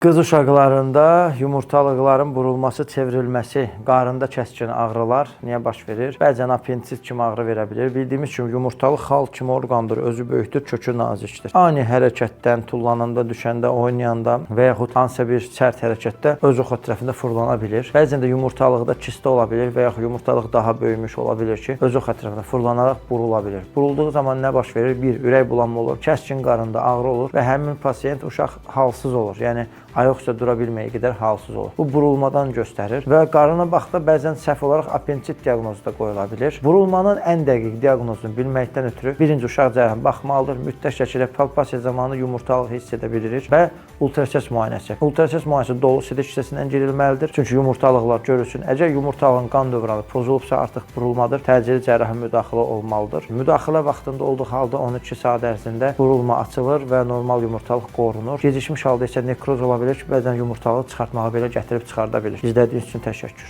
Qız uşaqlarında yumurtalıqların burulması, çevrilməsi, qarında kəskin ağrılar niyə baş verir? Bəzən appendisit kimi ağrı verə bilir. Bildiyimiz kimi yumurtalıq xal kimi orqandır, özü böyükdür, kökü nazikdir. Ani hərəkətdən, tullananda, düşəndə, oynayanda və yaxud hansısa bir sərt hərəkətdə öz ox ətrafında fırlana bilir. Bəzən də yumurtalıqda kista ola bilir və yaxud yumurtalıq daha böyümüş ola bilir ki, öz ox ətrafında fırlanaraq burula bilir. Burulduğu zaman nə baş verir? Bir, ürək bulanma olur, kəskin qarında ağrı olur və həmin pasiyent uşaq halsız olur. Yəni ayaq üstə dura bilməyə qədər halsız olur. Bu burulmadan göstərir və qarına baxda bəzən səhv olaraq appendisit diaqnozu da qoyula bilir. Burulmanın ən dəqiq diaqnozunu bilməkdən ötürü birinci uşaq cərrahi baxmalıdır. Mütləq şəkildə palpasiya zamanı yumurtalıq hiss edə bilirik və ultrasəs müayinəsi. Ultrasəs müayinəsi dolu sidik hissəsindən girilməlidir. Çünki yumurtalıqlar görülsün. Əgər yumurtalığın qan dövranı pozulubsa, artıq burulmadır. Təcili cərrahi müdaxilə olmalıdır. Müdaxilə vaxtında olduğu halda 12 saat ərzində burulma açılır və normal yumurtalıq qorunur. Gecikmiş halda isə nekroz ola bilir ki, bəzən yumurtalığı çıxartmağa belə gətirib çıxarda bilir. İzlədiyiniz üçün təşəkkür.